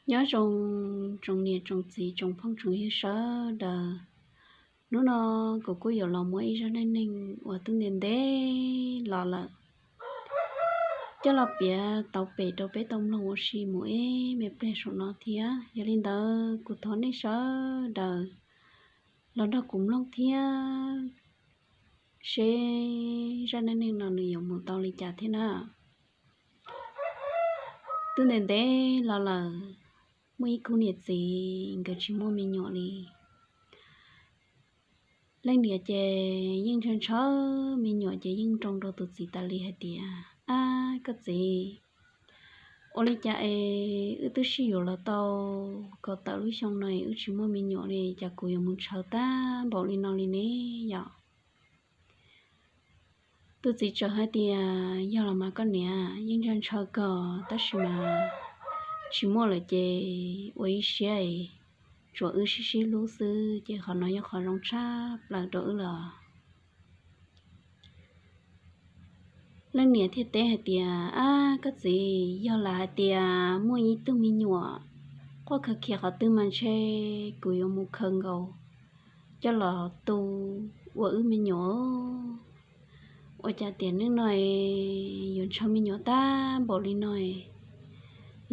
Nyob zoo tsoom niam tsoom txiv tsoom phooj tsoom ywg sawv daws. Hnub no kuv kuj yuav los muab ib zaj neej neeg uas twb ntev ntev los lawm coj los piav tau pem rau peb tau mloog ua si mus ib me pliag saum no thiab. Yog li ntawd kuv thov nej sawv daws los nrog kuv mloog thiab seb zaj neej neeg no nws yuav mus tau li cas thiab na. Twb ntev ntev los lawm, muaj ib khub niam txiv nkawd tsis muaj me nyuam li. Leej niam ces yeej ntshaw ntshaw me nyuam ces yeej nroo rau tus txiv tas li hais tias, Ab koj txiv, ua li cas es wb twb sib yuav los tau kaum tawm lub xyoo no es wb tsis muaj me nyuam li, cas kuv yuav mus ntshaw tag npaum li no li ne yom? Tus txiv txawm hais tias, Yog los mas koj niam, yeej ntshaw ntshaw kawg tab sis mas tsis muaj lawm ces ua ib siab, tsuas wb sib sib hlub xwb ces qhov no yog qhov zoo tshaj plaws rau wb lawm. Leej niam thiaj teb hais tias, Ab koj txiv, yog lam hais tias muaj ib tug me nyuam quaj khaws khiav qhov twg mas ntshe kuv yuav mus khaws nkaus coj los tu ua wb me nyuam. Ua cas tiam neej no yuav ntshaw me nyuam tag npaum li no,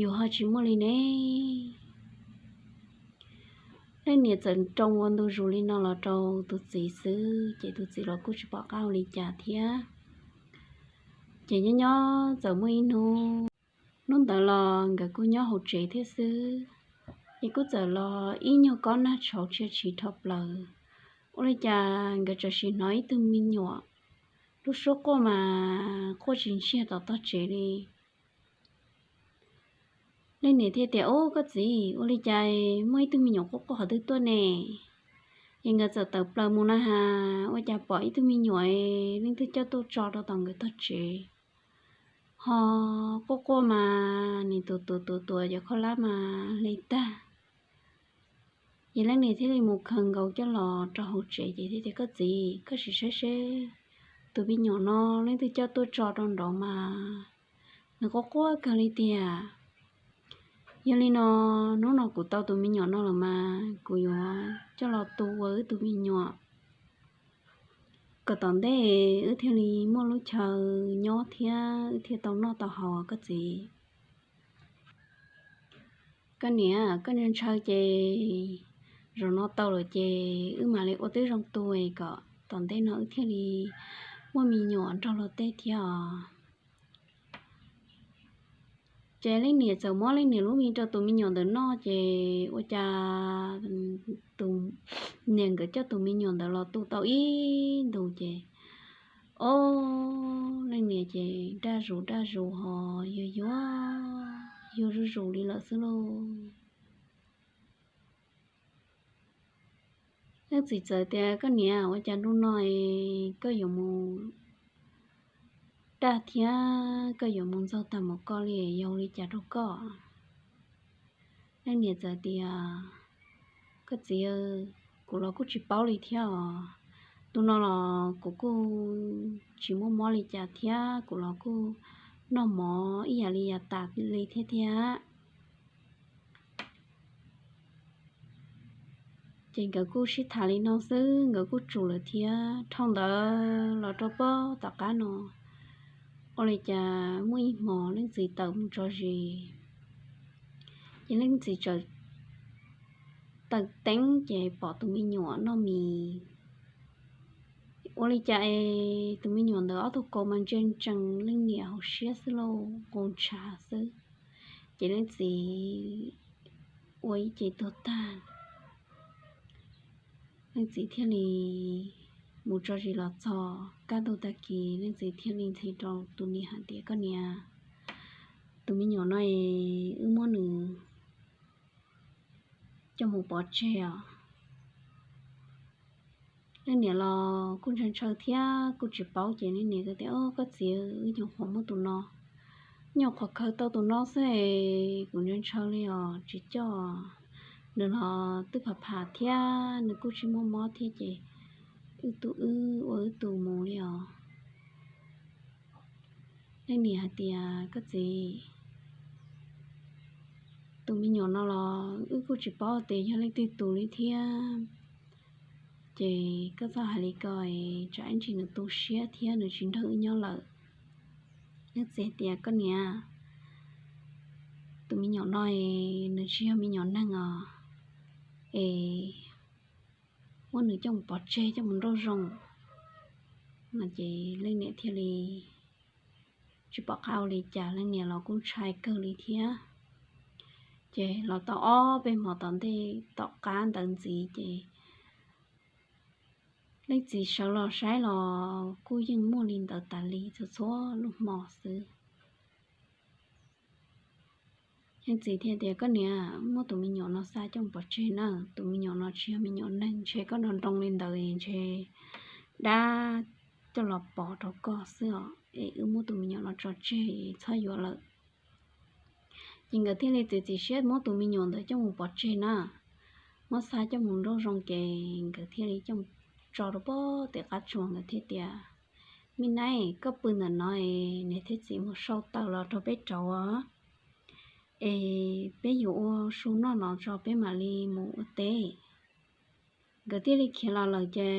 yus ho tsis muaj li ne? Leej niam txawm nroo ua ntu zus li no los rau tus txiv xwb ces tus txiv los kuj tsis pom qab ua li cas thiab. Ces nyob nyob txawm muaj ib hnub, hnub ntawd los nkawd kuj nyob hauv tsev thiab xwb, ces kuj txawm los ib nyuag kob nag tshauv tshia tshiv rho plaws. Ua li cas nkawd txawm sim hnov ib tug me nyuam lub suab quaj mas quaj tsis ntsiag tom tog tsev li. Leej niam thiaj tias, Ub koj txiv, ua li cas muaj ib tug me nyuam quaj quaj qhov twg tuaj ne? Ces nkawd txawm tawm plaws mus na has, ua cas pom ib tug me nyuam leej twg coj tuaj tso rau tom nkawd tog tsev, ho quaj quaj mas nws tuam tuam tuam tuam cov khaub hlab mas hle tag. Ces leej niam thiaj li mus khaws nkaus coj los rau hauv tsev ces thiaj tias, Koj txiv, koj sim saib seb tus me nyuam no leej twg coj tuaj tso rau nraud mas nws quaj quaj kawg li tiag. Yog li no, hnub no kuv tau tus me nyuam no lawm mas kuv yuav coj los tu ua wb tus me nyuam, kom tom ntej wb thiaj li muaj lub chaw nyob thiab wb thiaj tau noj tau haus koj txiv. Koj niam, koj ntshaw ntshaw ces zaum no tau lawm ces wb mam li ua tib zoo tu kom tom ntej no wb thiaj li muaj me nyuam nrog luag tej thiab os. Ces leej niam txawm muab leej niam lub mis rau tus me nyuam ntawd noj ces ua cas tus niam nkawd coj tus me nyuam ntawd los tu tau ib ntus ces, o, leej niam ces daj zus daj zus ho yuag yuag, yuag zuj zus li lawm xwb lauj. Leej txiv txawm tias, Koj niam, ua cas ntu no koj yuav mus daj thiab koj yuav mus ntxaug tag mus koj li, yog ua li cas rau koj? Leej niam txawm tias, Koj txiv, kuv los kuj tsis paub li thiab os. Ntu no los kuv kuj tsis muaj mob li cas thiab kuv los kuj noj mov ib yam li yav tas li thiab thiab. Ces nkawd kuj sib tham li no xwb, nkawd kuj tsum lawm thiab. Dhau ntawd los rau puag tom qab no, ua li cas muaj ib hmos leej txiv tawm mus tso zis, ces leej txiv txawm tawm teeb ces pom tus me nyuam noj mis. Ua li cas es tus me nyuam ntawd ob tug kaus mas ntsia ntsees leej niam hauv siab xwb lauj, nqus ntshav xwb. Ces leej txiv ua ib ce tuag tag, leej txiv thiaj li mus tso zis los txog kaj ntug tag kis, leej txiv thiaj li ntxhi rau tus niam hais tias, Koj niam, tus me nyuam no es wb muab nws coj mus pov tseg os. Leej niam los kuj ntshaw ntshaw thiab kuj tsis paub ces leej niam tias, Koj txiv, wb nyuam qhuav muab tus no, nyuam qhuav khaws tau tus no xwb es kuv ntshaw ntshaw li os, tsis coj. Nws los twb phav phav thiab nws kuj tsis muaj mob thiab ces wb tu wb ua wb tus mus li os. Leej niam hais tias, Koj txiv, Tus me nyuam no los wb kuj tsis paub tias yog leej twg tus li thiab. Ces koj txhob hais li ko, tsam ib ntsis nws tu siab thiab nws tsis nrog wb nyob lawm. Leej txiv tias, koj niam, tus me nyuam no nws tsis yog me nyuam neeg os, es muab nws coj mus pov tseg coj mus nrauj zoo. No ces leej niam thiaj li tsis pom qab ua li cas, leej niam los kuj ntshai kawg li thiab. Ces los tau ob peb hmo tom ntej tom qab ntawd ntxiv ces leej txiv sawv los saib los kuj yeej muaj li ntawd tas li txhua txhua lub hmo xwb. Leej txiv thiaj tias, koj niam, muab tus me nyuam no xa coj mus pov tseg na, tus me nyuam no tsis yog me nyuam neeg, ntshe koj nroo nroo li ntawd ntshe dab coj los pov rau koj xwb os, es wb muab tus me nyuam no tso tseg txhob yuav lawm. Ces nkawd thiaj li txiav txim siab muab tus me nyuam ntawd coj mus pov tseg na, muab xa coj mus nrauj zoo ces nkawd thiaj li coj mus tso rau pem tej qab tsuas, nkawd thiaj tias, me nab, koj pw ntawm no es niam thiab txiv mus sau taws los rau peb rauv os, es peb yuav ua su noj no tso peb mam li mus ua teb. Nkawd thiaj li khiav los lawm ces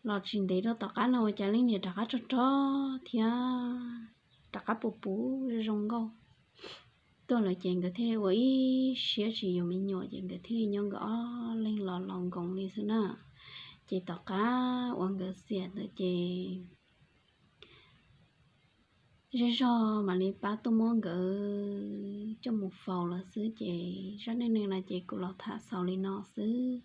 los tsis ntev rau tom qab no ua cas leej niam rov qab rog rog thiab rov qab puv puv zoo nkauj tuaj lawm ces nkawd thiaj li ua ib siab tsis yuav me nyuam ces nkawd thiaj li nyob nkawd ob leeg los laus nkoos li xwb na. Ces tom qab uas nkawd xiam ntawd ces zej zog mam li pab tuaj muab nkawd coj mus faus lawm xwb. Ces zaj neej neeg no ces kuv los tham xaus li no xwb.